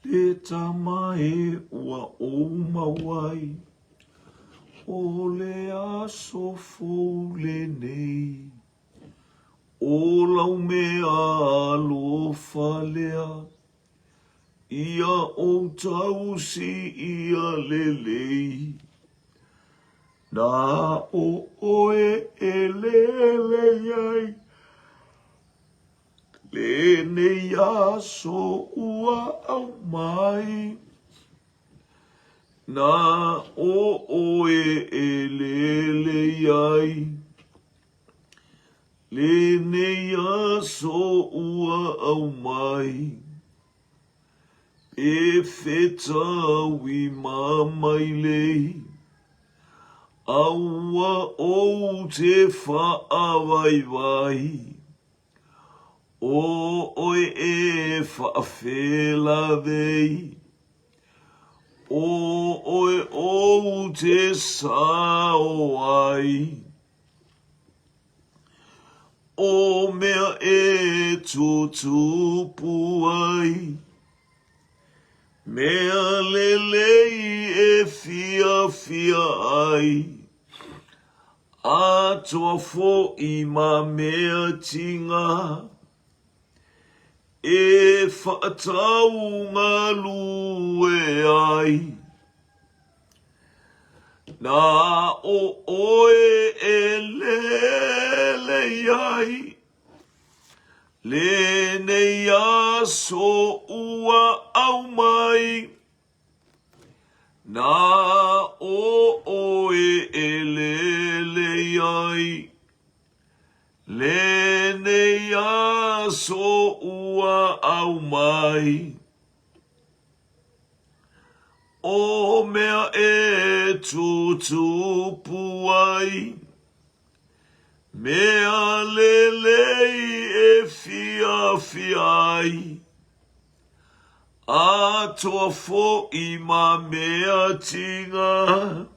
Le tama e ua ou mau ai, O le aso fou lenei, O lau mea alofa lea, Ia ou tausi ia lelei. Na o oe e lelei ai, Lenei aso ua aumai, Na o oe e lelei ai. Lenei aso ua aumai, E fetaui ma mailei, Aua ou te faavaivai. O oe e faafelaivei, O oe ou te sao ai, O mea e tutupu ai, Mea lelei e fiafia ai, Atoa foʻi ma mea tinga e whaatau galue ai. Na o oe e lele ai, lenei aso ua aumai. Na o oe e lelei ai, Lenei aso ua aumai, O mea e tutupu ai, Mea lelei e fiafia ai. Atoa foʻi ma mea tinga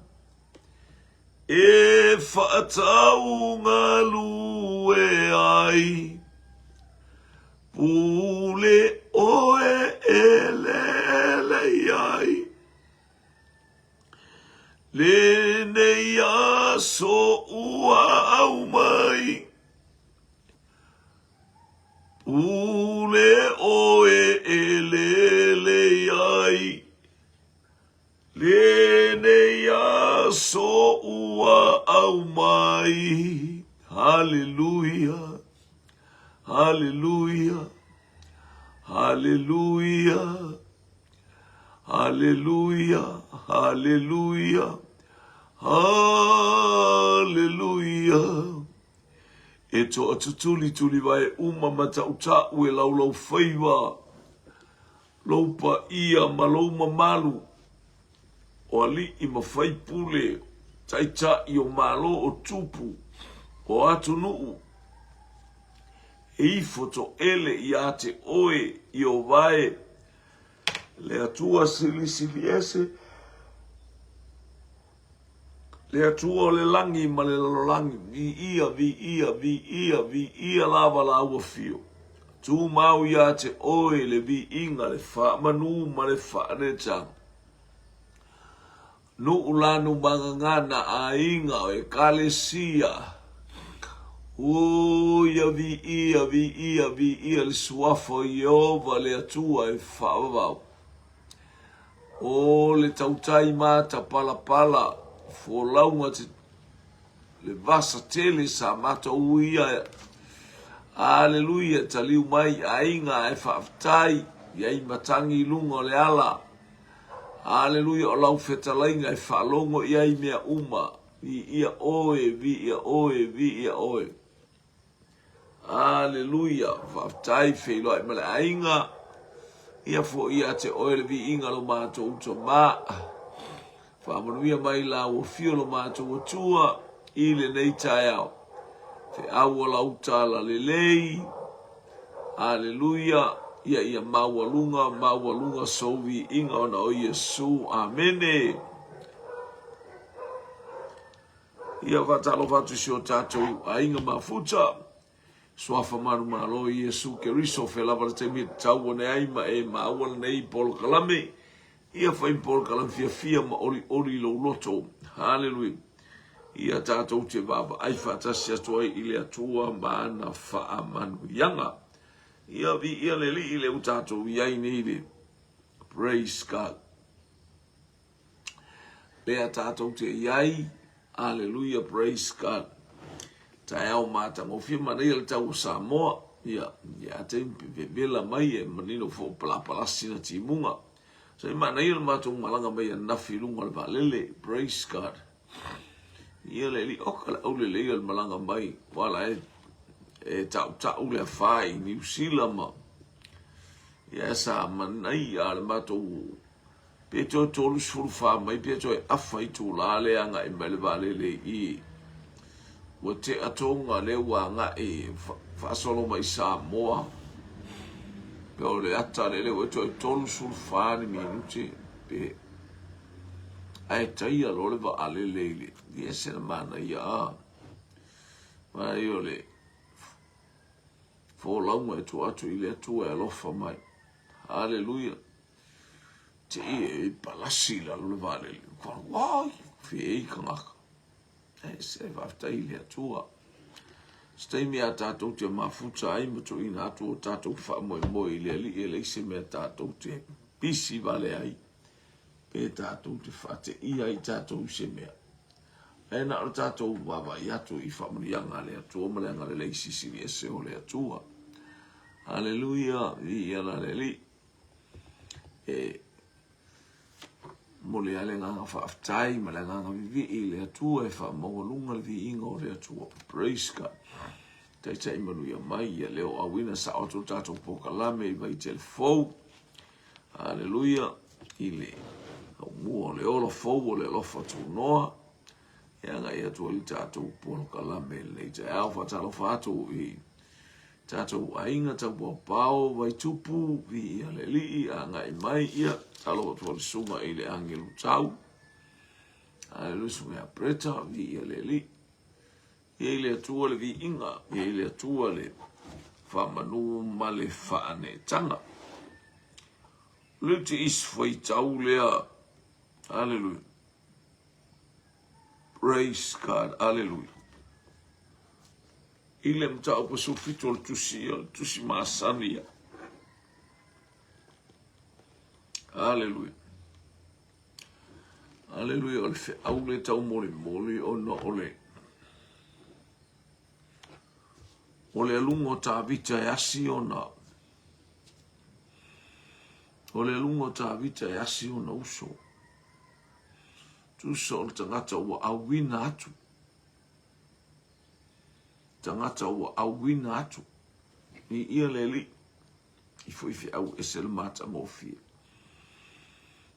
e whaatau galue ai. Pule oe e lele ai. Lenei aso ua aumai. Pule oe e lele ai, Lenei aso ua aumai. Haleluia, haleluia, haleluia, haleluia, haleluia, haleluia. E toatutuli tulivae uma ma taʻutaʻu e laulaufaiva lou paia ma lou mamalu, o aliʻi ma faipule, taitai o Malo o tupu o atunuu, e ifo toʻele iā te oe i o wae le Atua Silisiliese, Le Atua o le lagi ma le lalolagi, viia, viia, viia, viia lava lāua fio. Tumau iā te oe le viiga, le faamanū ma le faanetaga. Nuʻu lanu magagana aiga o Ekalesia. O ia viia, viia, viia le suafa o Ieova le Atua e faavavau. O le tautai mata palapala, folauga te le vasa tele sa matou uia. Aleluia, taliu mai aiga ae faafetai i ai matangi i luga o le ala. Aleluia, o lau fetalaiga e faalogo i ai mea uma. Viia oe, viia oe, viia oe. Aleluia! Faafetai feiloai ma le aiga. Ia foi ia te oe le viiga lo matou tama. Faamanuia mai la ua fio lo matou Atua i lenei taeao. Feau o lau tala lelei. Aleluia! Ia ia maualuga, maualuga sou viiga ona o Iesu. Amene. Ia faatalofa atu i si o tatou aiga mafuta. Suafa manumalo o Iesu Keriso, fea lava le taimi e tatau ane ai ma e maua lenei polokalame. Ia fai polokalame fiafia ma olioli i lou loto. Haleluia. Ia tatou te vaavaai faatasi atu ai i le Atua ma ana faamanuiaga. Ia viia le Alii lea ua tatou i ai nei le Praise God. Lea tatou te i ai. Aleluia, praise God. Taeao matagofie manaia le tau o Samoa. Ia, ia te vevela mai e manino fo palapalasi na timuga. So i manaia le matou malaga mai ananafi i luga o le vaalele. Praise God. Ia le alii oka le aulelei o le malaga mai. Ua la e e tautau le afa i Niu Sila ma ia sa manaia le matou Pe toe 34 mai pe toe afa itulā le agai mai le vaalele i ua tea Tonga lea ua agai faasolo mai Samoa pe o le ata lele ua toe 34 ni minute pe ae taia loa le vaalele i le e ese le manaia a manaia o le folauga e tuu atu i le Atua e alofa mai. Haleluia. Te i e palasi i lalo le vaalele. Wai, fe i kangaka. E se faafetai i le Atua. Se taimi a tātou te mafuta ai ma tuuina atu o tātou faamoemoe i le Alii e leai se mea tātou te pisi vale ai, pe tātou te faateia ai tātou i se mea. Ae na o le tātou vaavaai atu i faamanuiaga a le Atua ma le agalelei sisili ese o le Atua. Aleluia, viia la le Alii. E momoli lava le agaga faafetai ma le agaga vivii i le Atua e faamaualuga le viiga o le Atua. Praise God. Taitai manuia mai ia leo auina sao atu le tatou polokalame i Vaitele fou. Haleluia. I le aumua o le ola fou o le alofa tunoa. E agai atu ai le tatou polokalame i lenei taeao. Faatalofa atu i Tatou aiga taupaopao Vaitupu, viia le Alii, agai mai, ia, talofa atu le susuga i le agelu tau. Aleluia, susuga ia Breta, viia le Alii. Ia i le Atua le viiga, ia i le Atua le faamanu ma le faaneetaga. Le te isi faitau lea, aleluia. Praise God, aleluia. I le mataupu 17 o le tusi, o le tusi masani ia. Aleluia. Aleluia, o le feau le taumolimoli ona o le o le aluga o Tavita e asi ona o le aluga o Tavita e asi ona uso. Tusa o le tagata ua auina atu tagata ua auina atu i ia le Alii i faifeau ese le matagofie.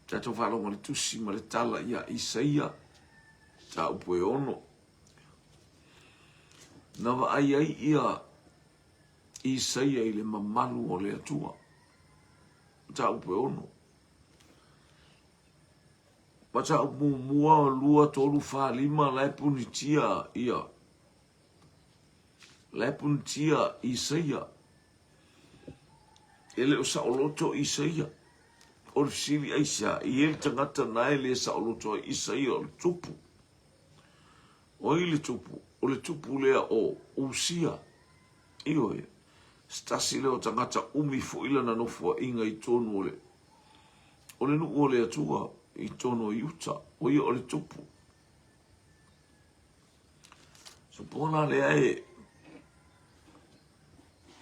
Tatou faalogo le tusi ma le tala ia Isaia, mataupu e 6. Na vaai ai ia Isaia i le mamalu o le Atua. Mataupu e 6. Mataupu muamua, 2, 3, 4, 5, la e punitia ia. La e punitia Isaia. E le o saoloto Isaia. O le fesili aisea, e i ai le tagata na e le saoloto ai Isaia o le tupu. O ai le tupu? O le tupu lea o Usia. Ioe, se tasi lea o tagata umi foi lana nofoaiga i totonu o le O le nuu o le Atua i totonu o Iuta, o ia o le tupu. So po la lea e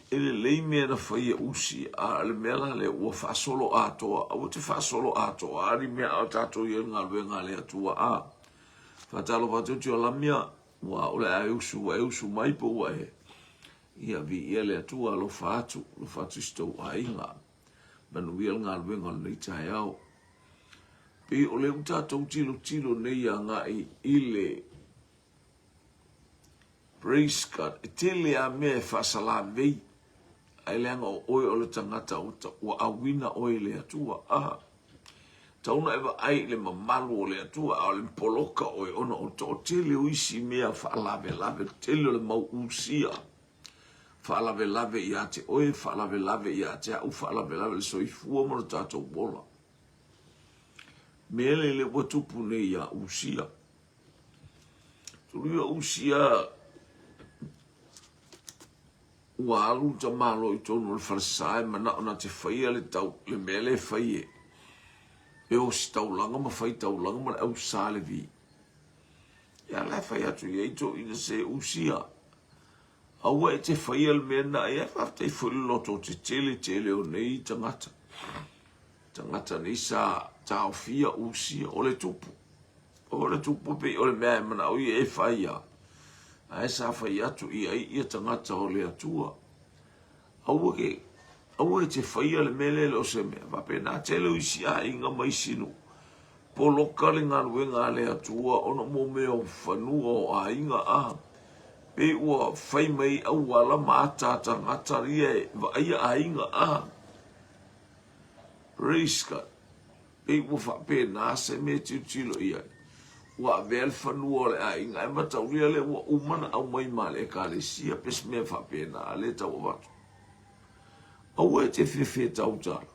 e lelei mea na fai e Usi, a o le mea la lea ua faasolo atoa, aua te faasolo atoa a ni mea a o tatou i ai le galuega a le Atua a. Faatalofa atu Tiolamia, ua o le a e usu, ua e usu mai po ua e ia viia le Atua, alofa atu, alofa atu i si tou aiga. Manuia le galuega o lenei taeao. Pei o lea ua tatou tilotilo nei agai i le Praise God. E tele a mea e faasalavei, ae leaga o oe o le tagata ua auina oe i le Atua. A, tau na e vaai i le mamalu o le Atua, a o le poloka oe ona o le toatele o isi mea faalavelave, le tele o le mau usia. Faalavelave ia te oe, faalavelave ia te au, faalavelave le soifua ma lo tatou ola. Mea lele ua tupu nei ia Usia. Tuluia Usia ua alu le tamaloa i totonu o le falesa e manao na te faia le tau le mea lea e fai e e ositaulaga ma faitaulaga ma le au sa Levi. Ia la e fai atu i ai toeaiina se Usia. Aua e te faia le mea na ia faafetai foi le loto tetele tele o nei tagata. Tagata nei sa taofia Usia o le tupu. O le tupu pei o le mea e manao ia e fai ia. Ae sa fai atu i ai ia tagata o le Atua. Aua ke aua e te faia le mea lea le o se mea. Faapena tele o isi aiga ma isi nuu. Poloka le galuega a le Atua ona o mea o fanua o aiga a. Pei ua fai mai auala ma ata a tagata ia e vaaia aiga a. Praise God. Pei ua faapena se mea e tilotilo i ai. Ua avea le fanua o le aiga ae mataulia lea ua uma ona aumai ma le ekalesia pe se mea faapena a lea e tau avatu. Aua e te fiafia tautala.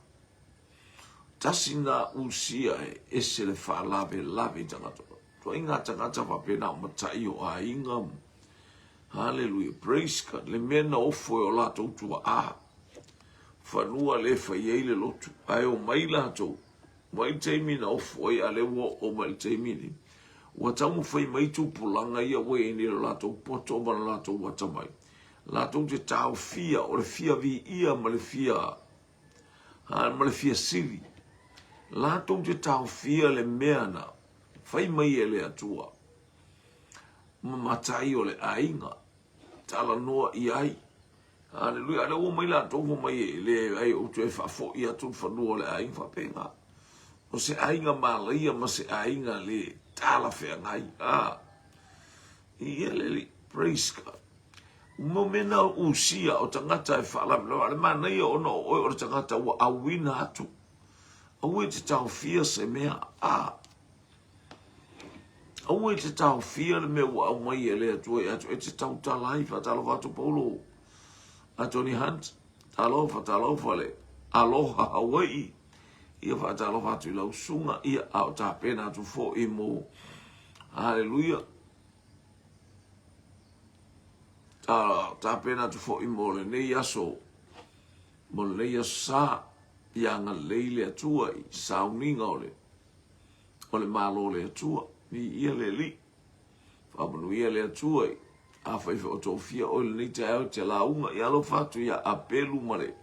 Tasi na usia e ese le faalavelave i tagata. Tuaiga tagata faapena o matai o aiga. Haleluia, praise God, le mea na ofo e o latou tuaa, fanua le fai ai le lotu, ae o mai latou, mai le taimi na ofo ai, a lea ua oo mai le taimi nei, ua taumafai mai tupulaga ia ua i ai nei lo latou poto ma lo latou atamai, latou te taofia o le fia viia ma le fia, ma le fia sili, latou te taofia le mea na fai mai e le Atua. Ma matai o le aiga, talanoa i ai. Haleluia. A lea ua omai latou fai mai e leai ou toe faafoi atu le fanua o le aiga faapena. O se aiga malaia ma se aiga le talafeagai. Ah. Ia le Alii. Praise God. Mo mea na usia o tagata e faalavelave, a le manaia ona o oe o le tagata ua auina atu. Aua e te taofia se mea. Ah. Aua e te taofia le mea ua aumai e le Atua ia te oe, e te tautala ai. Faatalofa atu Paulo a Tony Hunt. Talofa, talofa le Aloha Hawaii. Ia faatalofa atu i lau susuga, ia a o tapena atu foi mo Haleluia. Ta, tapena atu foi mo lenei aso, mo lenei aso sa, ia agalelei le Atua i sauniga o le o le Malo o le Atua. Viia le Alii. Faamanuia le Atua i afai foi o tofia oe lenei taeao i te lauga. Ia alofa atu ia Apelu ma le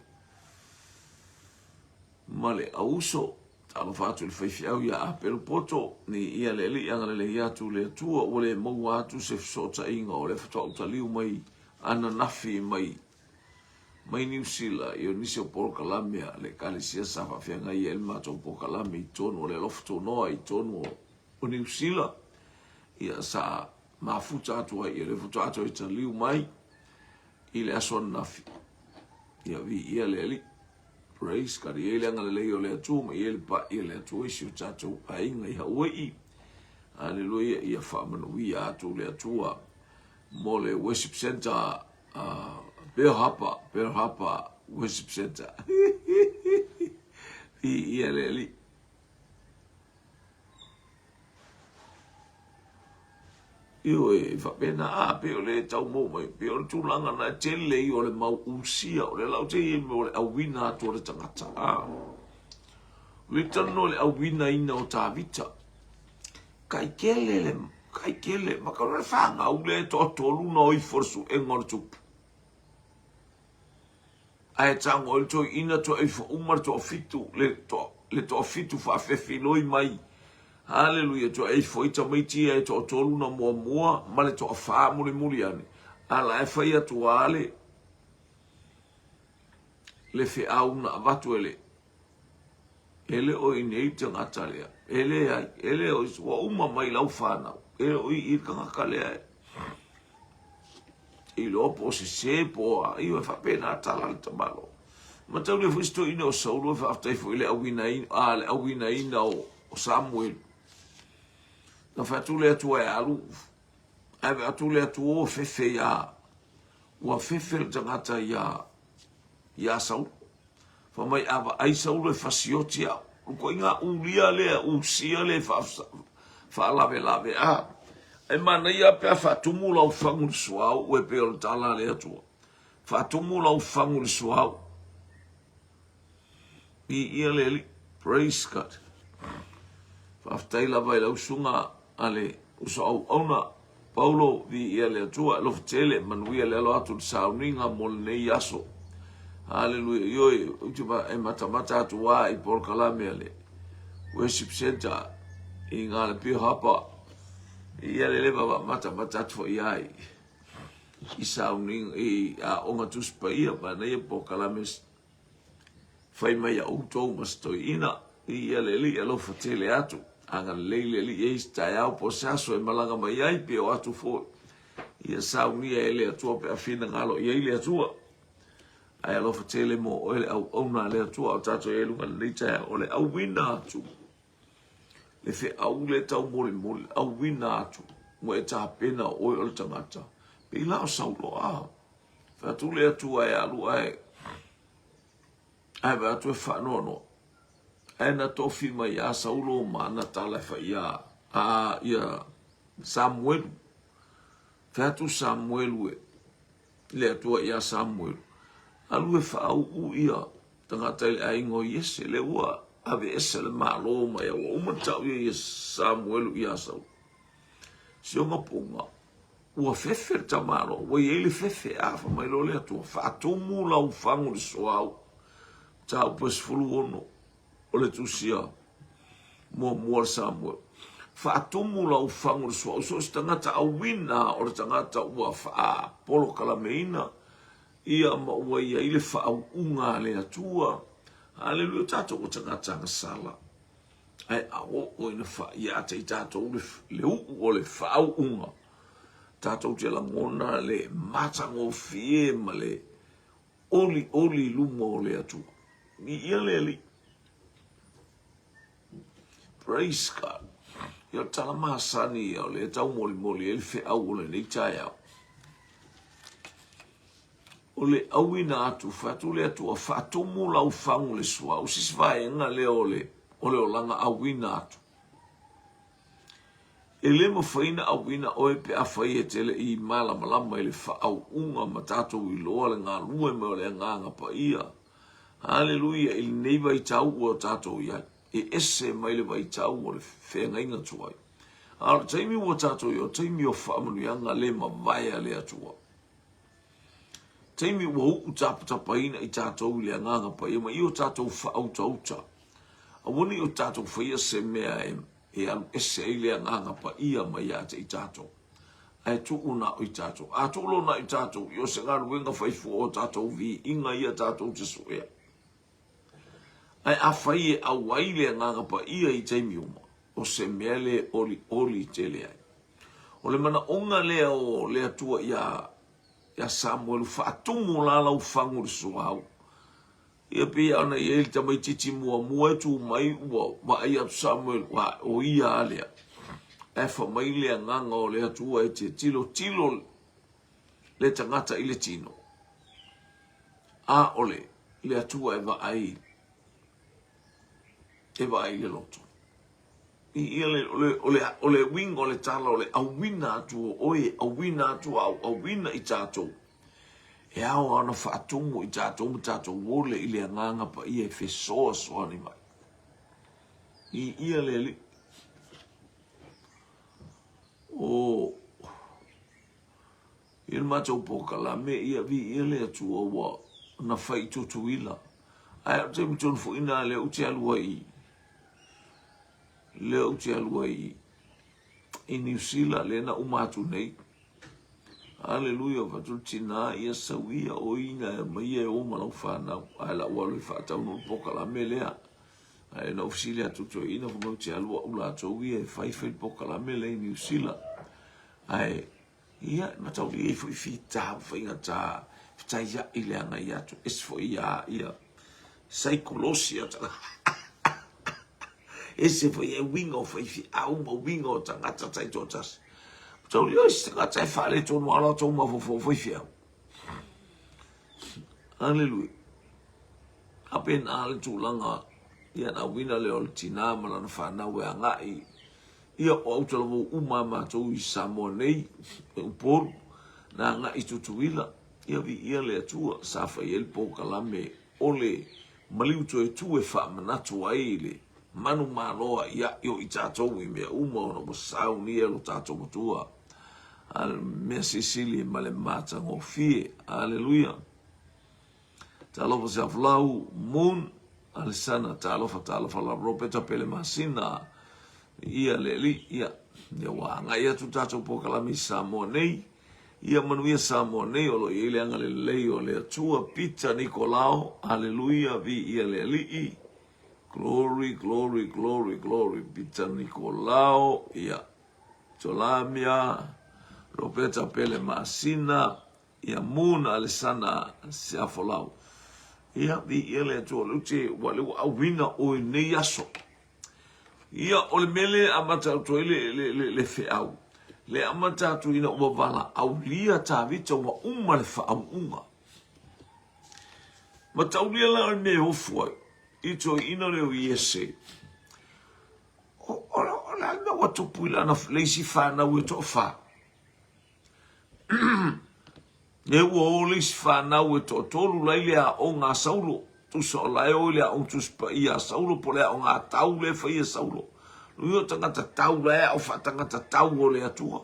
ma le auso. Talofa atu i le faifeau ia Apelu Poto. Viia le Alii, agalelei atu le Atua ua le maua atu se fesootaiga o lea faatoa ou taliu mai ananafi mai mai Niu Sila i o nisi o polokalame a le Ekalesia sa faafeagai ai le matou polokalame i totonu o le Alofa Tunoa i totonu o Niu Sila. Ia sa mafuta atu ai, ia lea faatoa toe taliu mai i le aso ananafi. Ia viia le Alii. Praise God. I ai le agalelei o le Atua ma i ai le pa'i a le Atua i si o tatou aiga i Hawai'i. Aleluia. Ia faamanuia atu le Atua mo le worship center Pearl Harbor, Pearl Harbor Worship Center. Viia le Alii. Ioe, faapena, a, pei o le tau mau mai, pei o le tulaga na e tele ia o le mau usia, o le lau te i o le auina atu o le tagata, a. O le talanoa le auinaina o Tavita. Kaikele le kaikele ma ka le fanau le toatolu na o ifo le suega o le tupu. Ae tago ai le toeaina toe ifo uma le toafitu le toa le toafitu faafefiloi mai. Haleluia toe ifo ai tamaiti ia e toatolu na muamua ma le toafa mulimuli ane. A la e fai atu lava le le feau na avatu e le E le o i nei tagata lea. E leai, e le o ua uma mai lau fanau. E le o i i le tagata lea e iloa po o sese po o a. Ioe, faapena tala le tamaloa. Mataulia foi si toeaina o Saulo e faafetai foi i le auinaina, a, le auinaina o, o Samuelu. Na fai atu le Atua e alu, ae vaai atu le Atua ua fefe ia. Ua fefe le tagata iā, iā Saulo. Fai mai a vaai Saulo e fasioti au. O le ituaiga ulia lea, usia lea e faalavelave a. Ae manaia pe a faatumu lau fagu i le suauu e pei o le tala a le Atua. Faatumu lau fagu i le suauu. Viia le Alii. Praise God. Faafetai lava i lau susuga a le uso auauna Paulo, viia le Atua, alofa tele, manuia le alo atu i le sauniga mo lenei aso. Haleluia. Ioe, ou te e matamata atu lava i polokalame a le Worship Center i Galapio Hapa. Ia le leva va matamata atu foi ai i sauniga i aoga Tusi Paia, manaia polokalame Fai mai a outou ma se toeaina, Viia le Alii, alofa tele atu. Agalelei le Alii e i se taeao po o se aso e malaga mai ai pe o atu foi. Ia saunia e le Atua pe a finagalo i ai le Atua. Ae alofa tele mo oe le auauna a le Atua o tatou i ai luga lenei taeao o le auina atu le feau le taumolimoli, auina atu ua e tapena o oe o le tagata. Pei la o Saulo a. Fai atu le Atua e alu ae ae vaai atu e faanoanoa. Ae na tofi mai ia Saulo ma ana tala e fai ia a ia Samuelu. Fai atu Samuelu e le Atua ia Samuelu, alu e faauu ia tagata i le aiga o Iese, lea ua aveese le Malo mai ua uma ona tau ia Samuelu ia Saulo. Si ona puga, Ua fefe le tamaloa, ua i ai le fefe, a fai mai loa le Atua, faatumu lau fagu i le suauu. Mataupu e 16 o le tusi a muamua le Samuel. Faatumu lau fagu i le suauu, so o se tagata auina o le tagata ua faapolokalameina ia ma ua i ai le faauuga a le Atua. Haleluia, o tatou ua tagata agasala. Ae a oo ina ia te i tatou le uu o le faauuga, tatou te lagona le matagofie ma le olioli i luma o le Atua. Viia le Alii. Praise God. Ia o le tala masani ia o lea e taumolimoli ai le feau o lenei taeao. O le auina atu, fai atu le Atua, faatumu lau fagu i le suauu, se isi vaega lea o le, o le olaga auina atu. E le mafai ona auina oe pe afai e te le i malamalama i le faauuga ma tatou iloa le galue mai o le Agaga Paia. Haleluia! I lenei vaitau ua tatou i ai, e ese mai le vaitau o le feagaiga tuai. A o le taimi ua tatou i ai, o le taimi o faamanuiaga le mavae a le Atua. Taimi ua uu tapatapaina i tatou i le Agaga Paia ma i o tatou faautauta. Aua ne i o tatou faia se mea e, e alu ese ai le Agaga Paia mai ia te i tatou. Ae tuu na o i tatou. A tuu loa na o i tatou, i o se galuega fai fua o tatou viiga ia tatou te suea. Ae afai e auai le Agaga Paia i taimi uma, o se mea le olioli tele ai. O le manaoga lea o le Atua iā, iā Samuelu, faatumu la lau fagu i le suauu. Ia pei lava ona i ai le tamaitiiti muamua e tu mai ua vaai atu Samuelu, a o ia lava lea. Ae fai mai le agaga o le Atua e te tilotilo le tagata i le tino, a o le le Atua e vaai e vaai i le loto. I ia le, o le, o le, o le uiga o le tala o le auina atu o oe, auina atu au, auina i tatou. E ao ona faatumu i tatou ma tatou ole i le agaga paia e fesoasoani mai. I ia le Alii. O i le matou polokalame, ia viia le Atua ua na fai i Tutuila. Ae o le taimi tonu foi lena lea ou te alu ai i lea ou te alu ai i Niu Sila, lea na uma atu nei. Aleluia, fai atu le tina, ia sau ia o ina e aumai e o ma lau fanau. Ae la ua alu e faataunuu le polokalame lea. Ae na ou fesili atu i toeaiina, fai mai ou te alu au latou ia e fai fai le polokalame lea i Niu Sila. Ae Ia, e mataulia ai foi fita ma faigata, fetaiai le agai atu, ese foi ia, ia, saikolosi a tagata. Ese foi e uiga o faifeau ma uiga o tagata taitoatasi. Mataulia isi tagata e faaletonu lava o latou mafaufau faifeau. Aleluia. A pena le tulaga ia na auina lea o le tinā ma lana fanau e agai ia o autalavou uma a matou i Samoa nei, e Upolu, na agai i Tutuila, ia viia le Atua, sa fai ai le polokalame o le maliu toe tu e faamanatu ai le manumalo a iaʻi o i tatou i mea uma ona ua saunia lo tatou Matua. A le mea silisili ma le matagofie. Aleluia. Talofa Siafolau, Moon, Alesana, talofa, talofa la Ropeta Pele Masina, ia le alii, ia, ia ua agai atu tatou polokalame i Samoa nei, ia manuia Samoa nei, o lo o i ai le agalelei o le Atua, Pita Nikolao, aleluia, viia le Alii, glory, glory, glory, glory, Pita Nikolao, ia, Tolamia, Ropeta Pele Masina, Ia Moon Alesana Seafolau. Ia, viia le Atua o le ute, ua le ua auina oe i nei aso. Ia, o le mea lea e amata atu ai le, le, le, le feau, le amata atu ina ua valaaulia Tavita ua uma le faauuga. Mataulia la o le mea e ofu ai, i toeaina lea o Iese, o, o, o le a le mea ua tupu i lana, le isi fanau e toafa. Lea ua o le isi fanau e toatolu la i le aoga a Saulo. Tusa o la e o i le aoga Tusi Paia a Saulo po o le aoga a tau lea e fai e Saulo. Nui o tagata tau la e ao faatagata tau o le Atua.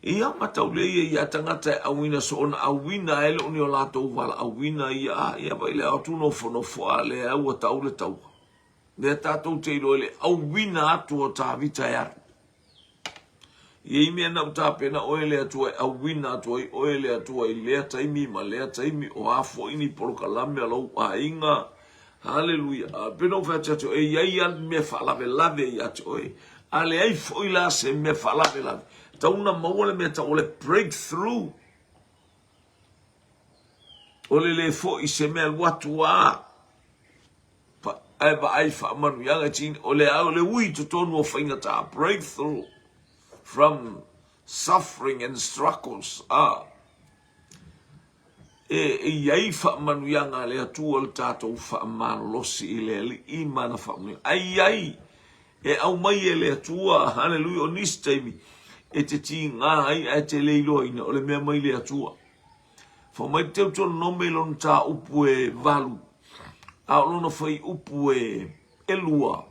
Ia mataulia ia ia tagata e auina soona auina ai le o ni o latou valaauina ia ia vai le ao atu nofonofo a lea ua tau le taua. Lea tatou te iloa i le auina atu o Tavita e alu. E i ai mea na ou tapena oe le Atua e auina atu ai oe le Atua i lea taimi ma lea taimi, o a foi ni polokalame a lou aiga. Haleluia. A pei ona ou fai atu ia te oe, e i ai lava mea faalavelave ia te oe. A leai foi la se mea faalavelave, tatau ona maua le mea e tau o le breakthrough. O le le foi se mea alu atu lava. Ae vaai faamanuiaga e o le ao le ui i totonu o faigata, breakthrough from suffering and struggles. Ah. E, e i ai faamanuiaga a le Atua le tatou faamalolosi i le Alii ma ana faamanuiaga. Ai i ai e aumai e le Atua, haleluia, o nisi taimi e te tigā ai ae te le iloaina o le mea mai le Atua. Fai mai Teutononome i lona tāupu e valu, a o lona fuaiupu e elua,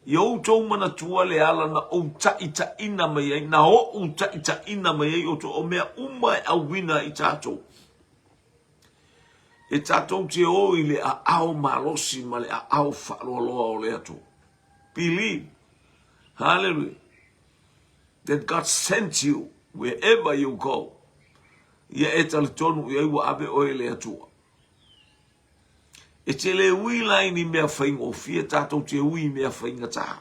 I outou manatua le ala na ou taʻitaʻina mai ai, na oʻu taʻitaʻina mai ai outou, o mea uma e auina i tatou. E tatou te o i le aao malosi ma le aao faaloaloa o le Atua. Believe. Hallelujah. That God sent you wherever you go. Ia e talitonu i ai ua ave oe i le Atua. E te le ui la i ni mea faigofie, tatou te ui i mea faigata.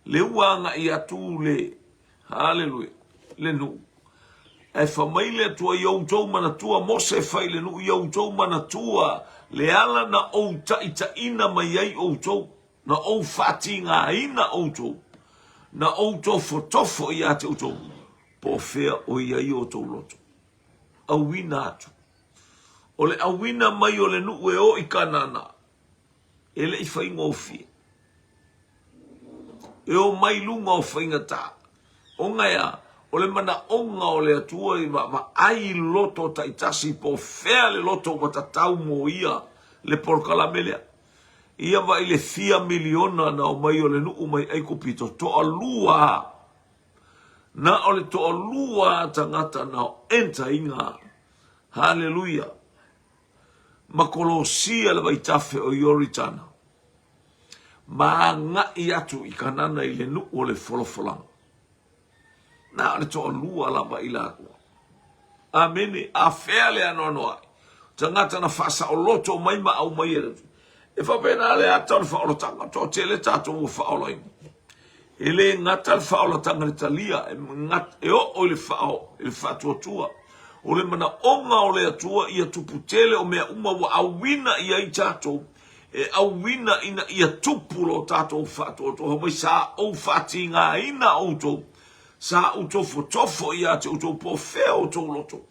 Le ua agai atu le, haleluia, le nuu. Ae fai mai le Atua i outou manatua, Mose fai i le nuu, i outou manatua le ala na ou taitaina mai ai outou. Na ou faatigaina outou, na ou tofotofo ia te outou, po o fea o i ai outou loto. Auina atu. O le auina mai o le nuu e o i Kanana, e le i faigofie. E o mai luga o faigata. Ona e a? O le manaoga o le Atua i vaavaai i loto taitasi po o fea le loto ua tatau mo ia le polokalame lea. Ia vaai le fia miliona na omai o le nuu mai Aikupito, toalua na o le toalua tagata na enter i ngā. Haleluia. Ma kolosia le vaitafe o Ioritana. Ma agai atu i Kanana i le nuu o le folafolaga. Na o le toalua lava i laua. Amene. A fea le anoanoai? Tagata na faasaoloto mai ma aumai e le Atua. E faapena le ata o le faaolataga, toatele tatou ua faaolaina. E le gata le faaolataga i le talia, e, gat, e oo i le, faa, i le faatuatua. O le manaoga o le Atua ia tupu tele o mea uma ua auina i ai tatou, e auina ina ia tupu lo tatou faatuatua. Fai mai, sa ou faatigaina outou. Sa ou tofotofo ia te outou po o fea outou loto.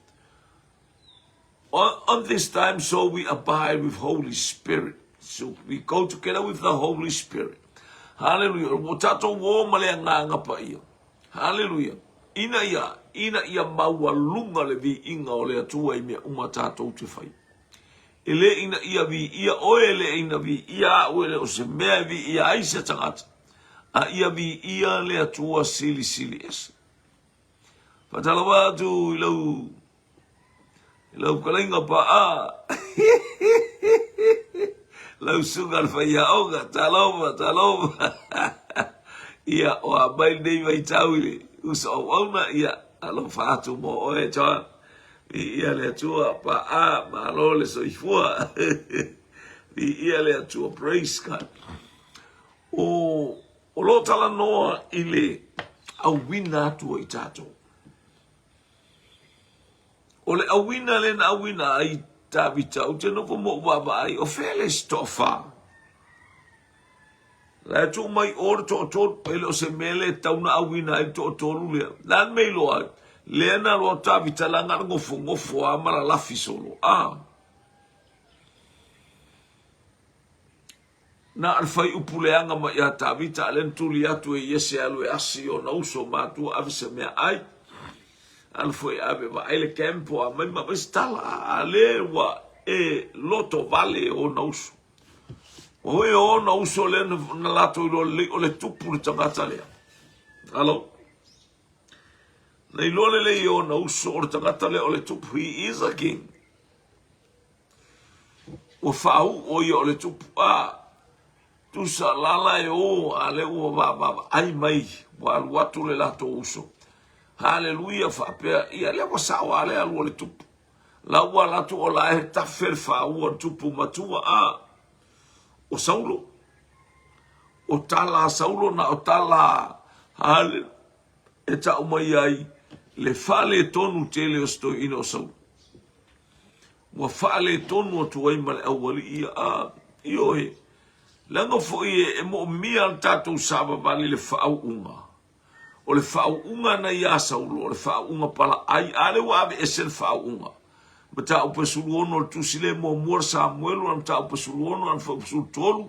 On, on this time so we abide with Holy Spirit. So we go together with the Holy Spirit. Hallelujah. Ua tatou o ma le agaga paia. Hallelujah. Ina ia, ina ia maualuga le viiga o le Atua i mea uma tatou te fai. E le ina ia viia oe, e le ina viia au, e le o se mea e viia ai se tagata, a ia viia le Atua silisili ese. Faatalofa atu i lau i lau kalaiga paa. Lau suga le faiaoga, talofa, talofa. Ia, o a mai lenei vaitau i le uso auauna, ia, alofa atu mo oe, John. Viia le Atua, paa, malo le soifua. Viia le Atua, praise God. O, o lo talanoa i le auina atu o i tatou. O le auina lea na auina ai Tavita, ou te nofo ma ou vaavaai, o fea le isi toafa? La e tuu mai o le toatolu, e le o se mea le tatau na auina ai le toatolu lea. Le a le mea i iloa ai? Lea na alu atu Tavita leaga le gofogofo lava ma lalafi solo. A. Na o le faiupu leaga mai ia Tavita, a lea na tuli atu e Iese e alu e asi i ona uso matua ave se meaai. Alu foi e ave vaai le camp o aumai ma aumai se tala, a lea ua e loto vale ona uso. O hoi o ona uso lea na latou iloa lelei o le tupu le tagata lea. Alo. Na iloa lelei e ona uso o le tagata lea o le tupu. He is a king. Ua faauu ʻo ia o le tupu a tusa lala e o a lea ua vaavaai mai ua alu atu le latou uso. Haleluia faapea ia lea ua sao a le alu o le tupu. La ua alu atu o la e tafe le faaua le tupu matua a o Saulo. O tala a Saulo na o tala a e tau mai ai le faaletonu tele o se toeaina o Saulo. Ua faaletonu atu ai ma le aualii ia. A, ioe, leaga foi e, e moomia le tatou savavali i le faauuga. O le faauuga na iā Saulo, o le faauuga palaai, a lea ua aveese le faauuga. Mataupu e 16 o le tusi lea muamua le Samuelu, a mataupu e 16, a mataupu e 13,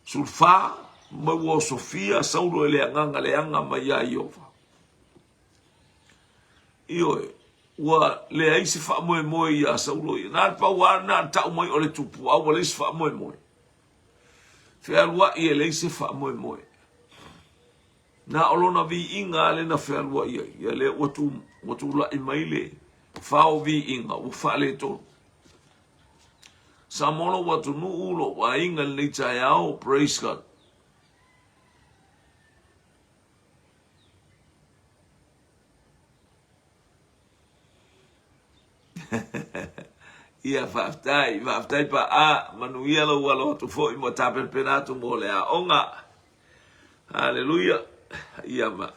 14, mai ua osofia Saulo e le agaga leaga mai iā Ieova. Ioe, ua leai se faamoemoe iā Saulo ia. Na le pau lava lena na tau mai o le tupu, a ua leai se faamoemoe. Fealuai e leai se faamoemoe. Na o lona viiga lava lea na fealuai ai. Ia lea ua, tu, ua tulai mai le fao viiga, ua faaletonu. Samoa lou atunuu, lou aiga i lenei taeao, praise God. Ia, faafetai, faafetai paa, manuia lou alo atu foi mo tapenapena atu mo le aoga. Haleluia. Ia ma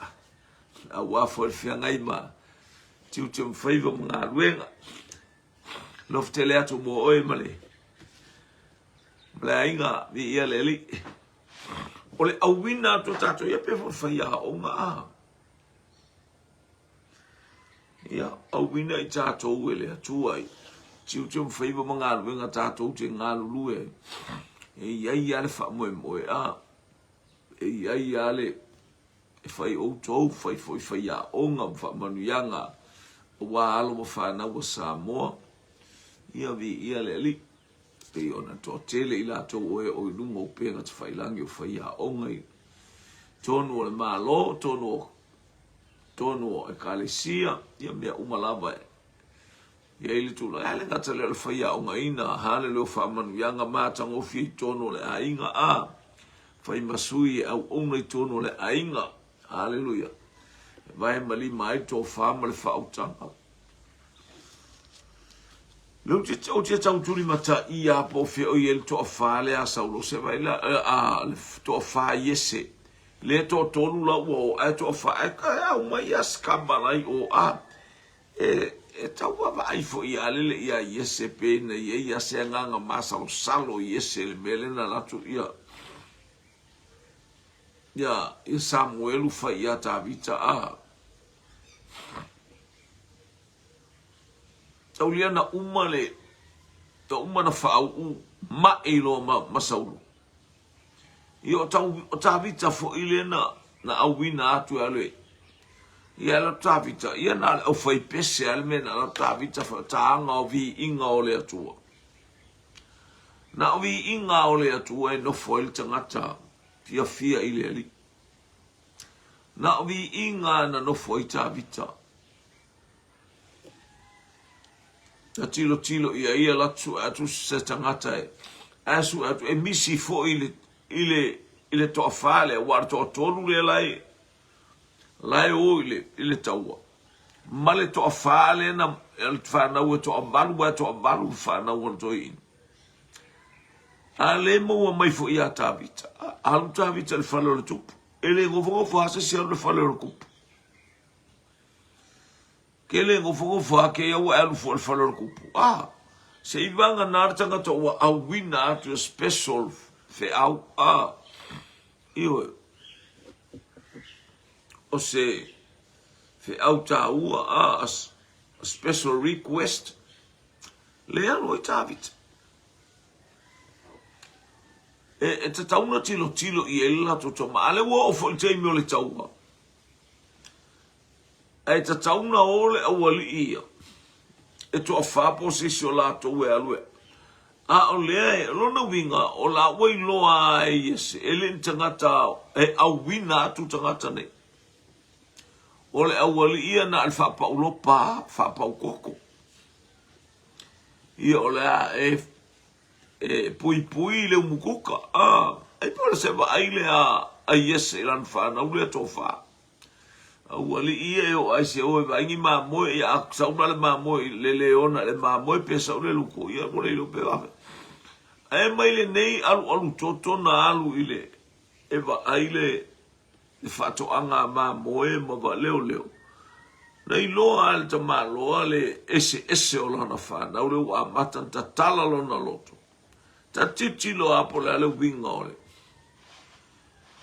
aua foi le feagai ma tiute ma faiva ma galuega. Alofa tele atu mo oe ma le ma le aiga, viia le Alii. O le auina atu o tatou ia pe foi faiaoga a. Ia, auina i tatou e le Atua i tiute ma faiva ma galuega tatou te galulue ai. E i ai lava le faamoemoe a, e i ai lava le e fai outou, fai foi faiaoga ma faamanuiaga aua alo ma fanau a Samoa. Ia viia le Alii. Pei ona toatele i latou o e o i luga o upega tafailangi o faiaoga i tonu o le Malo, tonu o tonu o Ekalesia, ia mea uma lava e i ai le tulaga. E le gata lea o le faiaogaina, haleluia, o faamanuiaga matagofie i tonu o le aiga, a fai ma sui e auauna i tonu o le aiga, haleluia, e vae ma lima ai le tofa ma le faautaga. Lea ou te, ou te tau tulimataia po o fea o i ai le toafa lea a Saulo, se vaai la, a, le toafa Iese. Lea toatolu la ua o, ae toafa, ae, ae aumai a se kama la i o, a, e, e tau vaavaai foi ia lele ia Iese pe na i ai a se agaga masalosalo Iese le mea lea na alu atu ia. Ia, ia Samuelu fai ia Tavita, a. Taulia na uma le, na uma na faauu mai loa ma, ma Saulo. Ia o, tau, o Tavita foi lea na, na auina atu e alu e. Ia alu Tavita, ia na le aufai pese ale me na alu Tavita fa taanga o viiga o le Atua. Na o viiga o le Atua e nofo ai le tagata fiafia i le Alii. Na o viiga na nofo ai Tavita. Na tilotilo i ai ia latou sue atu se tagata e ae sue atu e misi foi i le i le i le toafa lea aua o le toatolu lea la e la e o i le i le taua ma le toafa lea na fanau e toavalu aua e toavalu le fanau a le toeaina. A le maua mai foi ia Tavita, alu Tavita i le fale o le tupu. E le nofonofo lava se isi alu i le fale o le tupu. Ke le nofonofo a ke ua e alu fua i le fale o le tupu. A, se i vagana le tagata ua auina atu e special feau. A, ioe, o se feau taua, a, a special request, le alu ai Tavita. E, e tatau ona tilotilo i ai le latou tama. A lea ua oo foi i le taimi o le taua. Ae tatau ona o le aualii ia e toafa po o se isi o latou e alu e. A o lea e, o lona uiga, o la ua iloa lava e Iese, e le ni tagata e auina atu tagata nei. O le aualii ia na o le faapaulopa, faapaukoto. Ia o le a e e puipui i le umukuka. A, ai po o se vaai lea a Iese i lana fanau lea toafa. Aualii ia e oo ai se o e vaai ni mamoe, ia a sau la le mamoe i le leona i le mamoe pe sau le luku, ia ua le iloa pe vave. Ae mai lenei alualu toto na alu i le e vaai le le faatoaga a mamoe ma valeoleo. Na iloa lava e le tamaloa le eseese o lana fanau lea ua amata ona tatala lona loto. Ta tilotilo lava po o le a le uiga o le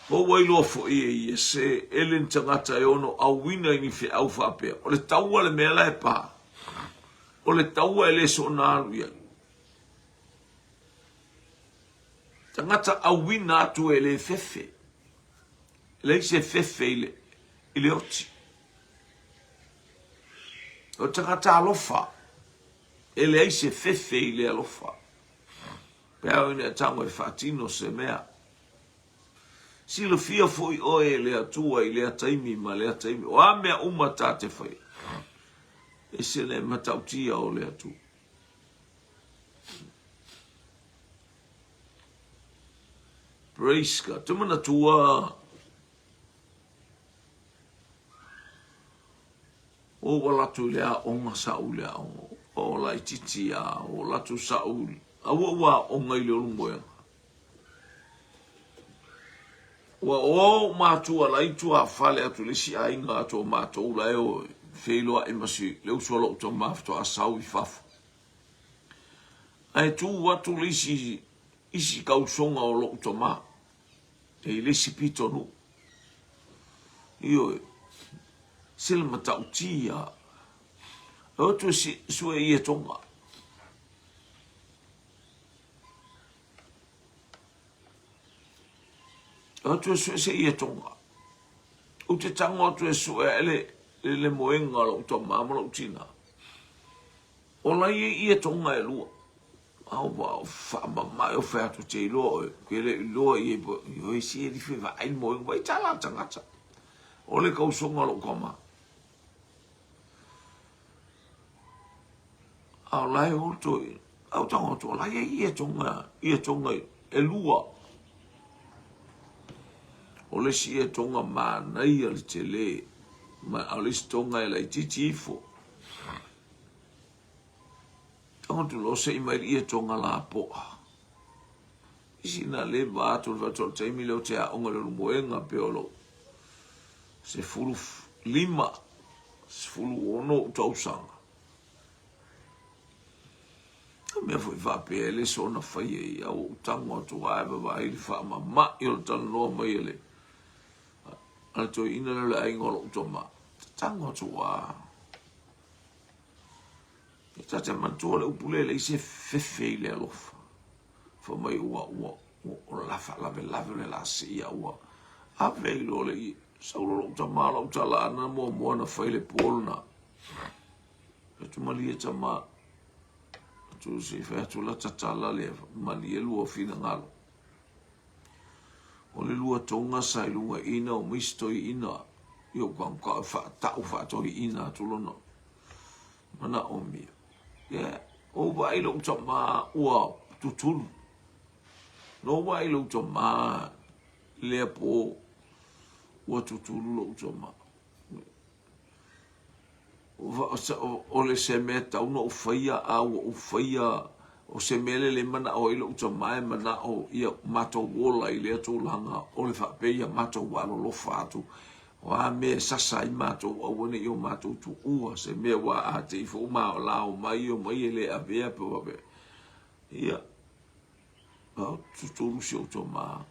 Po ua iloa foi e ia se e le ni tagata e ono auina i ni feau faapea. O le taua le mea la e pa. O le taua e le soona alu i ai. Tagata auina atu e le fefe. E leai se fefe i le, i le oti. O le tagata alofa, e leai se fefe i le alofa. Pe a ina e tago e faatino se mea. Silafia foi oe e le Atua i lea taimi ma lea taimi, o a mea uma ta te faia, ese le matautia o le Atua. Praise God. Te manatua o ua latou i le aoga sa u le aoga. O laititi a o latou sa u a ua ua aoga i le ulumoega. Ua o ou matua la i tuafale atu i le isi aiga atu o matou la e o e feiloai ma si le uso a lou tama faatoa sau i fafo. Ae tu atu le isi isi kausoga o lou tama e i le isi pitonuu. Ioe, se le matautia. E o atu e sue i e tonga. E o atu e sue se i e tonga. Ou te tango atu e sue ae le, le, le moenga o lou tama ma lou tina. O la ia i e tonga e lua. Au wa o whaamamae o whai atu te iloa oe. Ke le iloa i e po, i si e riwhi wa ai moenga, vai tala tangata. O le kausonga lou tama. A o la e o toi, au tango atu, o la ia ia tonga, ia tonga e lua. O le isi ia tonga manaia le tele, ma o le isi tonga e laitiiti ifo. Tango atu loa se i mai le ia tonga lapoa. Isi na le va atu le fatu o le taimi lea o te aoga le ulumoega pe o lou 15, 16 ou tausaga. O mea foi faapea e le soona faia i au ou tago atu ae vaavaai le faamama'i o le talanoa mai a le. A le toeaina lea o le aiga o lou tama, tago atu ua E ta te manatua le upu lea e leai se fefe i le alofa. Fai mai ua ua ua la faalavelave o le la seia ua ave i lo le i sau lou tama lou tala ana muamua na fai le po lena. Atu malie tama atu se fai atu la tatala le malie lua finagalo. O le lua toga sa i luga ina o maisi toeaina i ou kaukau faatau faatoeaina atu lona manaomia. Ia, ou vaai lou tama ua tutulu. Na ou vaai lou tama lea po ua tutulu lou tama. O le se mea tau na ou faia a ua ou faia o se mea lea le manao ai lou tama e manao ia matou ola i lea tulaga o le faapea ia matou alolofa atu o a mea e sasa ai matou aua ne i o matou tuua se mea ua a te i foi ma lao mai o mai e le avea pe faapea ia tutulu si ou tama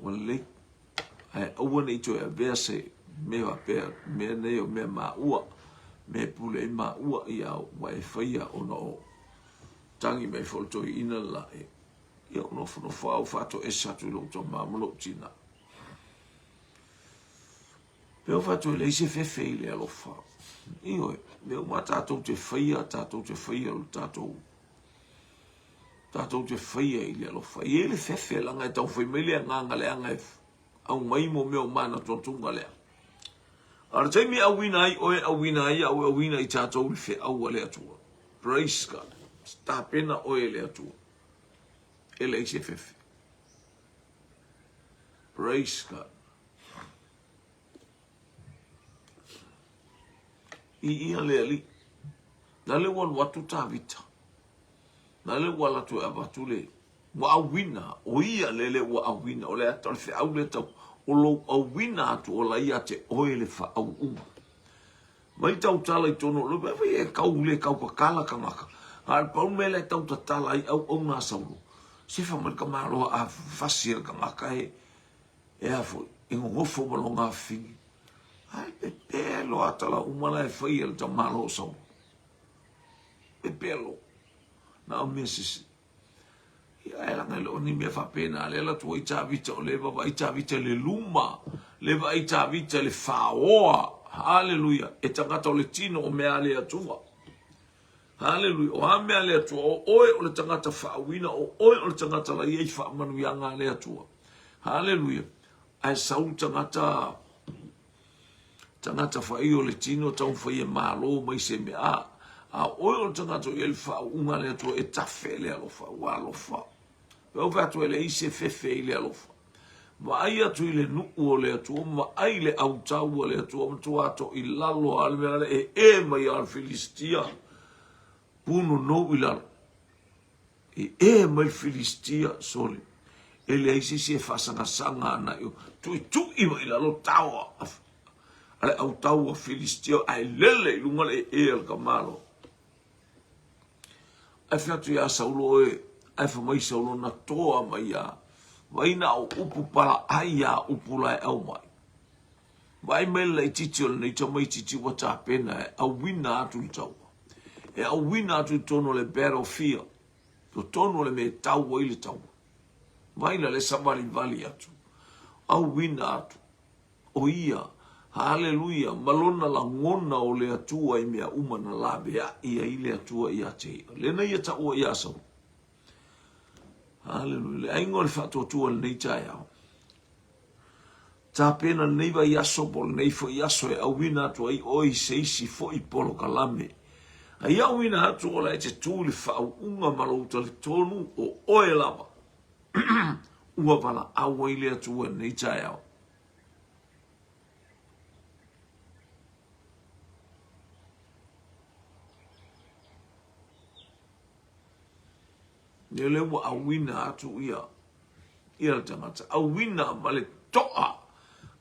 Ua lelei. Ae aua ne i toe avea se mea faapea, mea nei o mea maua, mea e pule ai maua, ia ua e faia ona o tagi mai foi le toeaina le la, ia ou nofonofo lava ou faatoese atu i lou tama ma lou tina. Pe o fai atu e leai se fefe i le alofa. Ioe, mea uma tatou te faia, tatou te faia o le tatou tatou te faia i le alofa. E i ai le fefe leaga e taumafai mai le agaga leaga e aumai mo mea o manatunatuga lea. A o le taimi e auina ai oe, auina ai au, auina i tatou le feau a le Atua. Praise God. Tapena oe e le Atua. E leai se fefe. Praise God. I ia le alii. Na le ua alu atu Tavita. Na le ua alu atu e avatu le ua auina, o ia le le ua auina, o le ata o le feau lea tau, o lou auina atu o la ia te oe le faauuga. Mai tautala i tonu o le mea e kau le kau kakala kangaka. A le pau mea le tau tatala ai auauna a Saulo. Sefa mai le kamaloa a fasi e le kangaka e E a foi, e gogofo ma lona afifini. Ae pepelo a tala uma la e fai e le tamalo o Saulo. Pepelo. Na o mea sese. Ia ae laga e le o ni mea faapena lea la atu ai Tavita o le vaavaai Tavita i le luma, le vaai Tavita i le faoa. Haleluia. E tagata o le tino o mea a le Atua. Haleluia. O a mea a le Atua, o oe o le tagata faauina, o oe o le tagata la i ai faamanuiaga a le Atua. Haleluia. Ae sau le tagata tagata fai o le tino taumafai e malo mai se mea. A, a oe o le tagata o i ai le faauuga a le Atua e tafe le alofa, ua alofa. Pe ou fai atu e leai se fefe i le alofa. Vaai atu i le nuu o le Atua, vaai i le autau a le Atua, matua ato i lalo a le mea le e e mai a le Filistia, punonou i lalo. E e mai le Filistia, sole, e leai se isi e faasagasanga ana i o, tuitui mai i lalo taoa a le autau a Filistia, ae lele i luga le ee a le tamaloa. Ae fai atu iā Saulo e, ae fai mai Saulo na toa mai iā, vai na o upu palaai iā upu la e aumai. Vaai mai le laitiiti o lenei tamaitiiti ua tapena e auina atu le taua. E auina atu i totonu o le battlefield, totonu o le mea e tau ai le taua. Vai la le savalivali atu, auina atu. O ia, haleluia, ma lona lagona o le Atua i mea uma na laveai ai le Atua ia te ia. Lea na ia taua ia Saulo. Haleluia. Le aiga o le faatuatua i lenei taeao. Tapena lenei vaiaso po o lenei foi aso e auina atu ai oe i se isi foi polokalame. A ia auina atu o la e te tu i le faauuga ma lou talitonu o oe lava ua valaau ai le Atua i lenei taeao. Ia lea ua auina atu ia ia le tagata, auina ma le toa,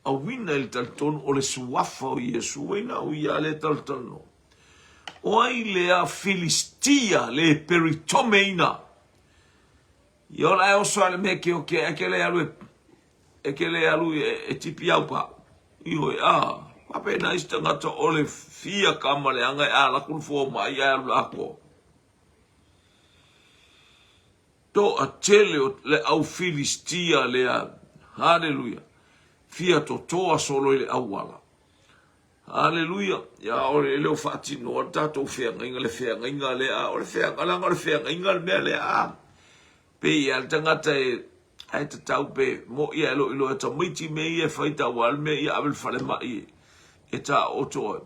auina i le talitonu o le suafa o Iesu, ai na o ia le talatalanoa. O ai lea Filistia le peritomeina? Ia ola e oso a le mea keokea, e ke le alu e. E ke le alu e tipi au pa. Ioe, a, faapena isi tagata o le fia kama leaga e alaku le fomai ae alu i le atoa. Toatele o le au Filistia lea, haleluia, fia totoa solo i le auala. Haleluia, ia o le le o faatinoa le tatou feagaiga, le feagaiga lea, o le feagaiga, leaga o le feagaiga le mea lea, a, pei lava le tagata e, ae tatau pe mo'i ae loiloa e tamaiti mea ia e fai tau a le mea ia ave i le falemai e taooto ai.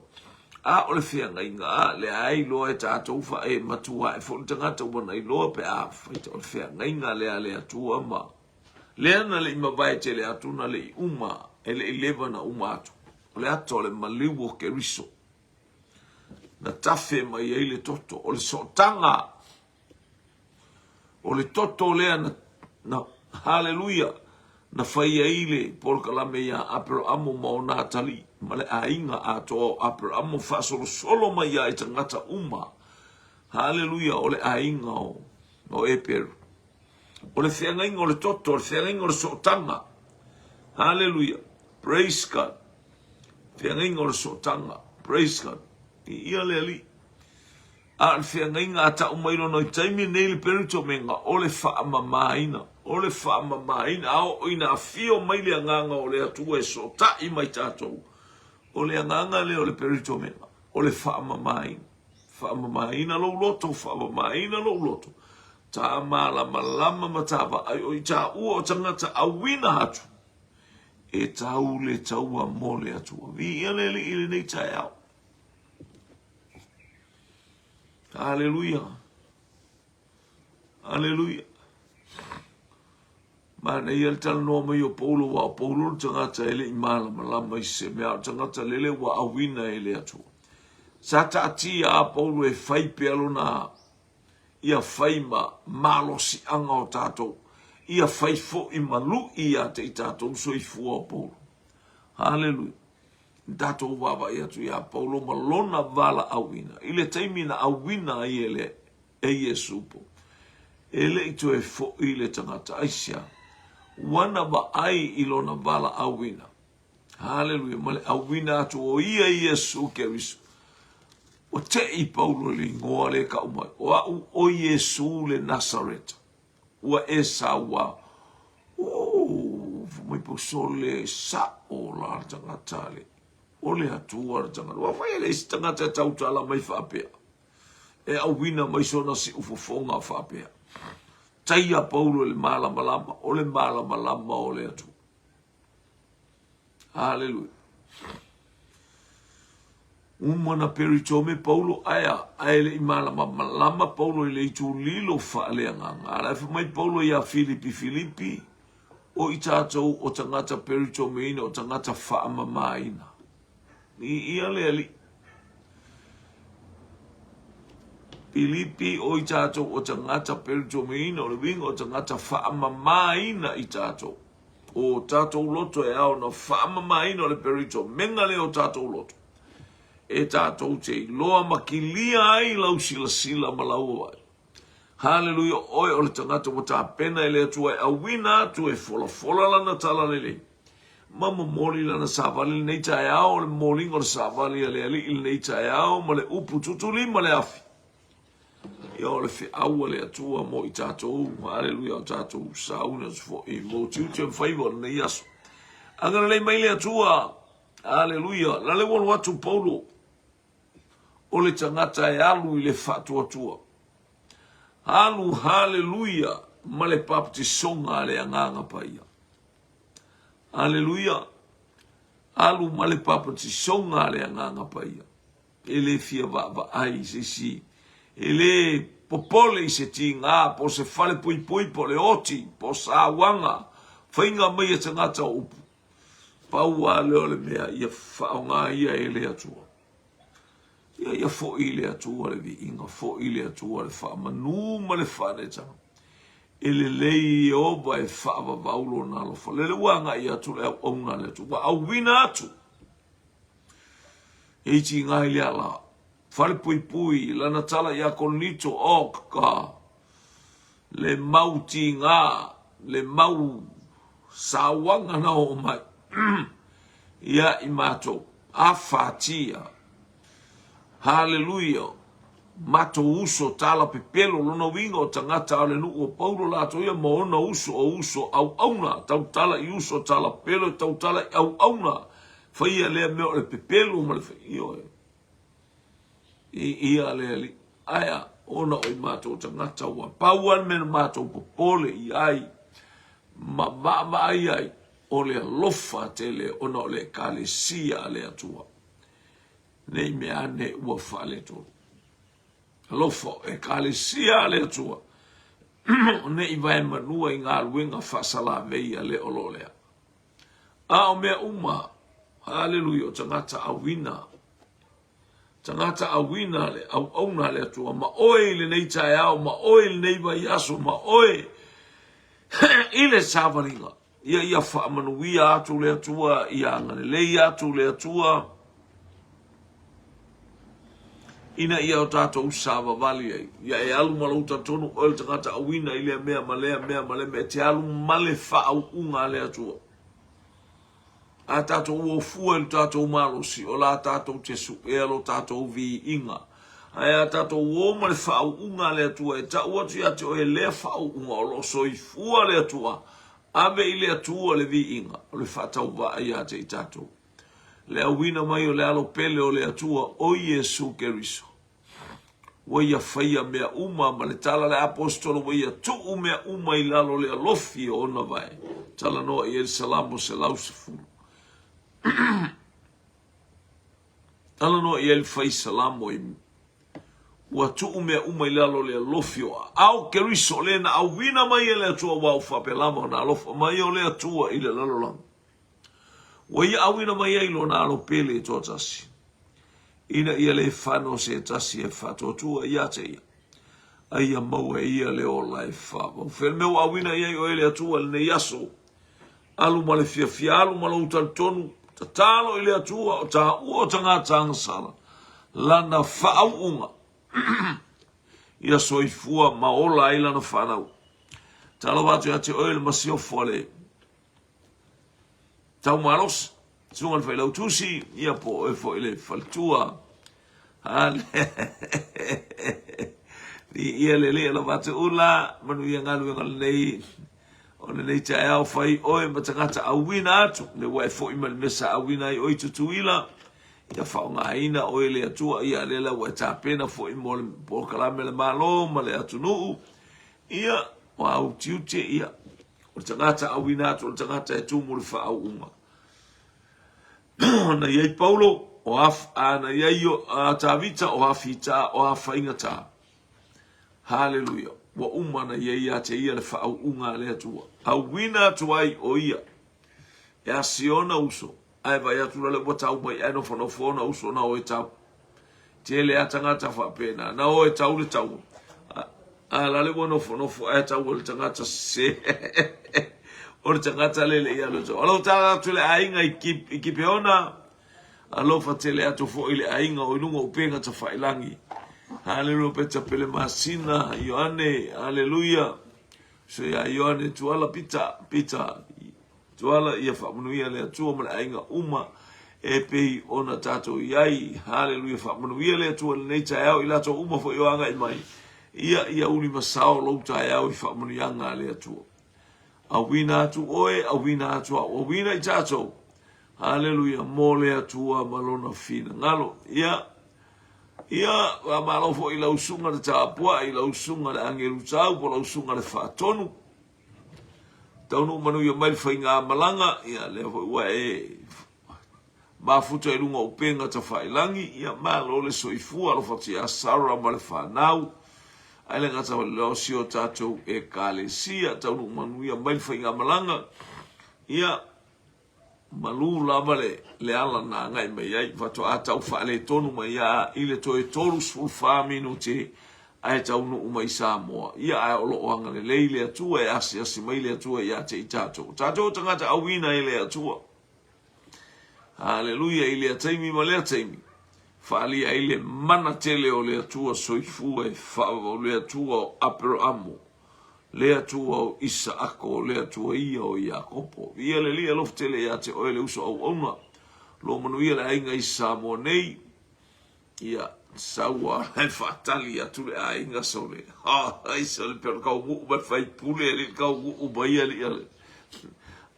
A o le feagaiga, a, leai loa e tatou fa e matua ae foi le tagata ua na iloa pe a fai o le feagaiga lea a le Atua ma lea na le i mavae tele atu na le i uma e le i leva na uma atu. O le ata o le maliu o Keriso na tafe mai ai le toto o le sootaga O le toto lea na, na haleluia, na fai ai le polokalame iā Aperamo ma ona atalii, ma le aiga atoa o Aperamo faasolosolo mai ai tagata uma. Haleluia, o le aiga o, o Eperu. O le feagaiga o le toto, o le feagaiga o le sootaga. Haleluia, praise God. Feagaiga o le sootaga, praise God. Viia le Alii. A o le feagaiga a tau mai lona i taimi nei le Peretomega, o le faamamaina, o le faamamaina, a oo ina afio mai le Agaga o le Atua e sootai mai tatou, o le agaga lea o le Peretomega, o le faamamaina. Faamamaina lou loto, faamamaina lou loto, ta malamalama ma ta vaai o i taua o tagata auina atu, e tau le taua mo le Atua. Viia le Alii i lenei taeao. Aleluia. Aleluia. Manaia le talanoa mai o Paulo, ua o Paulo le tagata e le i malamalama i se mea, o le tagata lele ua auina e le Atua. Sa taatia a Paulo e fai pea lona ia fai ma malosiaga o tatou, ia fai foi ma lui ia te i tatou soifua o Paulo. Haleluia. Na tatou vaavaai atu iā Paulo ma lona valaauina i le taimi na auina ai e le e Iesu po. E le i toe foʻi le tagata. Aisea? Ua na vaai i lona valaauina. Haleluia. Ma le auina atu o ia Iesu Keriso. Ua teʻi Paulo i le igoa lea e kau mai, o au o Iesu le Nasareta. Ua e saua. Ooh, fai mai pau sole sa'o la le tagata le. O le Atua le tagata. Ua fai e le isi tagata e tautala mai faapea. E auina mai sona siufofoga faapea. Taia Paulo i le malamalama, o le malamalama o le Atua. Haleluia. Uma na peritome Paulo aea, ae le i malamalama Paulo i le itu lilo faaleagaga. A la e fai mai Paulo iā Filipi, Filipi, o i tatou o tagata peritomeina, o tagata faamamaina. I ia le Alii. Filipi, o i tatou o tagata peritomeina, o le uiga o tagata faamamaina i tatou. O tatou loto e ao ona faamamaina o le perito mega lea o tatou loto. E tatou te iloa ma kilia ai lau silasila ma lau vaai. Haleluia, oe o le tagata ua tapena e le Atua e auina atu e folafola lana talalelei. Ma momoli lana savali lenei taeao, o le momoliga o le savali a le Alii lenei taeao ma le upu tutulima le afi. Ia o le feau a le Atua mo i tatou, aleluia, o tatou sauni atu foi mo tiute ma faiva o lenei aso. Agalelei mai le Atua, aleluia, la le ua alu atu Paulo, o le tagata e alu i le faatuatua. Alu, haleluia, ma le baptisoga a le Agaga Paia. Aleluia, alu ma le baptisoga a le Agaga Paia. E le fia vaavaai i se isi, e le popole i se tiga, po o se fale puipui, po o le oti, po o sauaga, faiga mai a tagata o upu. Pau lava lea o le mea ia faaaoga ia e le Atua. Ia ia foi i le Atua le viiga, foi i le Atua le faamanu ma le faaneetaga. E lelei Ieova e faavavau lona alofa. Lele ua agai atu le auauna a le Atua, ua auina atu. E tiga i le ala falepuipui lana tala iā Korinito, oh ka le mau tiga, le mau Sauaga na oo mai ia i matou, afatia. Haleluia! Matou uso tala pepelo, lona uiga o tagata o le nuu o Paulo latou ia ma ona uso o uso auauna, tautala i uso tala pepelo e tautala i auauna, faia lea mea o le pepelo ma le ioe. I ia le Alii. Ae ona o i matou tagata ua pau lava le mea na matou popole i ai ma vaavaai ai o le alofa tele ona o le Ekalesia a le Atua. Ne i mea ane ua faaletonu. Alofa o Ekalesia a le Atua ne i vaemanua i galuega faasalavei a le o lo lea. A o mea uma, haleluia, o tagata auina, tagata auina le auauna a le Atua, ma oe i lenei taeao, ma oe i lenei vaiaso, ma oe i le savaliga. Ia ia faamanuia atu le Atua, ia agalelei atu le Atua, ina ia o tatou savavali ai. Ia e alu ma lou talitonu oe le tagata auina i lea mea ma lea mea ma lea mea, e te alu ma le faauuga a le Atua. A tatou o fua i lo tatou malosi, o la tatou te suea lo tatou viiga. Ae a tatou o ma le faauuga a le Atua, e tau atu ia te oe lea faauuga o lo o soifua le Atua, ave i le Atua le viiga, o le faatauvaa ia te i tatou. Le auina mai o le Alo pele o le Atua, o Iesu Keriso. Ua ia faia mea uma ma le tala a le Aposetolo, ua ia tuu mea uma i lalo o le alofi o ona vae. Talanoa i ai le Salamo 110. Talanoa i ai le fai Salamo i ua tuu mea uma i lalo o le alofi o aao Keriso, le na auina mai e le Atua, ua au faapea lava ona alofa mai o le Atua i le lalolagi. Ua ia auina mai ai lona alo pele e toatasi, ina ia le fano se tasi e faatuatua ia te ia, a ia maua e ia le ola e faavau. Fea le mea ua auina i ai oe e le Atua i lenei aso, alu ma le fiafia, alu ma lou talitonu, tatalo i le Atua, o taua o tagata agasala, lana faauuga, ia soifua ma ola ai lana fanau. Talofa atu ia te oe le masiofo a le Tau malosi, susuga le failautusi, ia po oe foi le faletua. Ia le lea lava atu ula, manuia galuega lenei, o lenei taeao fai oe ma tagata auina atu, le ua e foi mai le mesa auina ai oe i Tutuila, ia faaaogaina oe le Atua, ia lea la ua e tapena foi mo le polokalame a le Malo ma le atunuu, ia, o au tiute, ia, O le tagata auina atu o le tagata e tumu le faauuga. Na i ai Paulo, o a, a na i ai a Tavita, o Afita, o a faigata. Haleluia. Ua uma na i ai ia te ia le faauuga a le Atua. Auina atu ai o ia e asi ona uso Ae vaai atu la le ua tau mai ae nofonofo ona uso na o e tau. Tele a tagata faapena, na o e tau le taua. A la le ua nofonofo ae tau le tagata se. O le tagata le le ia le tau. Alo tala atu le aiga i, Kip, i Kipeona. Alofa tele atu foi le aiga o i luga o upega tafailangi. Haleluia peta pele masina Ioane. Haleluia. So ia Ioane tuala pita pita Tuala, ia faamanuia le Atua ma le aiga uma e pei ona tatou i ai. Haleluia, faamanuia le Atua i lenei taeao i latou uma foi o agai mai. Ia, ia uli ma sao lou taeao i faamanuiaga a le Atua. Auina atu oe, auina atu au, auina i tatou. Haleluia, mo le Atua ma lona finagalo. Ia, ia, faamalo foi i lau susuga le tapuai, lau susuga le agelu tau, po lau susuga le faatonu. Taunuu manuia mai le faigamalaga, ia lea foi ua e mafuta i luga o upega tafailangi, ia malo le soifua, alofatia ia Sarah ma le fanau, ae le gata foi o si o tatou Ekalesia, taunuu manuia mai le faigamalaga, ia Malu lava le, le ala na agai mai ai, faatoa tau faaletonu mai a i le toe 34 minute ae taunuu mai Samoa. Ia ae o lo o agalelei le Atua e asiasi mai le Atua ia te i tatou. O tatou o tagata auina e le Atua. Haleluia i lea taimi ma lea taimi. Faaalia ai le mana tele o le Atua soifua e faavavau le Atua o Aperamo. Le Atua o Isaako, o le Atua ia o Iakopo. Viia le Alii alofa tele ia te oe le uso auauna. Lo manuia le aiga i Samoa nei. Ia, saua e faatali atu le aiga sole. Ha, ai sole pe o kau nguu mai fai pule ali kau nguu mai ali ale.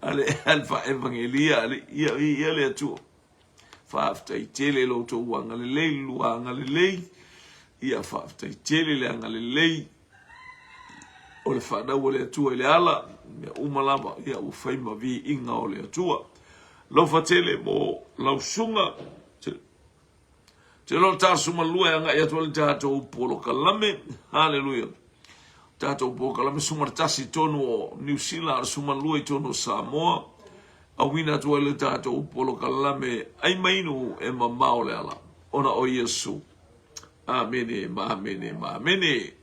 Ale ale fa evangelia ali ia ia le Atua. Faafetai tele lo tou agalelei, le lua agalelei. Ia faafetai tele le agalelei o le fanau a le Atua i le ala, mea uma lava, ia ua fai ma viiga o le Atua. Alofa tele mo lau susuga. Te loa 42 e agai atu ai le tatou polokalame. Haleluia. Tatou polokalame 11 i totonu o Niu Sila, 12 i totonu o Samoa. Auina atu ai le tatou polokalame ai mainu e mamao le ala ona o Iesu. Amene ma amene ma amene.